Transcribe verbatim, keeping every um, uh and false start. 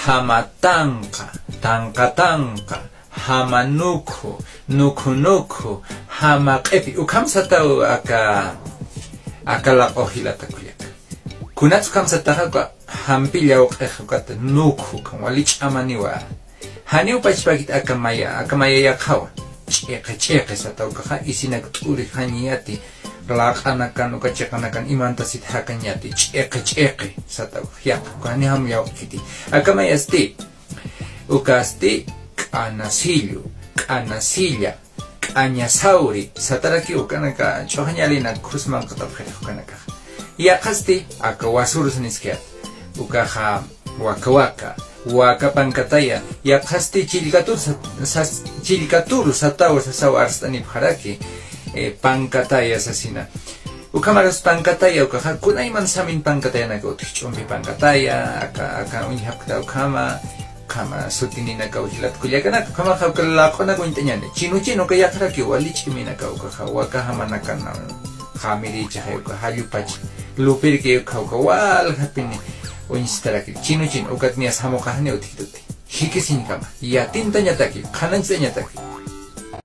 Jama tanqa, tanqa tanqa, jama nukhu, nukhu nukhu, jama q'ipi. Ukham sataw aka, aka laq'u jilata kullaka. Kunats ukham sataxa uka jampi llawq'ix ukata nukhu, ukham wali ch'amaniwa. Janiw pachpakit aka maya, aka maya yaqhawa. Ch'iqi ch'iqi sataw ukaxa, isinak t'urijañayati. Laq'anakan, uka chiqanakan, imantasit jakañati, ch'iqi ch'iqi sataw ukax yaqha, uka jani jam llawq'ikiti. Aka mayasti, ukasti, k'anasillu, k'anasilla, k'añasawri, sataraki ukanaka, ch'uxañalina, khus manq'atapxirix ukanakaxa. Yaqhasti, aka wasurus niskayat. Ukaxa, waka waka, waka pankataya, yaqhasti chillkatur sa-, sas-, chillkatur sataw sasaw arst'anipxaraki, eh, pankataya sasina. Ukhamarus pankataya ukaxa, kunayman samin pankatayanaka utji, ch'umpi pankataya, aka, aka uñjapkta ukhama, ukhama sutininaka jilat kullakanaka, ukhamaxa uka laq'unak uñt'añani. Chinu chinu uka yaqharaki wali ch'iminaka ukaxa, waka jamanakan, jamirichaxa uka jallupach, lupirki ukha uka waljapini uñstaraki. Chinu chinu, ukat niyas jamuqaxani utjituti. Jikisiñkama, yatintañataki, qhananchtañataki,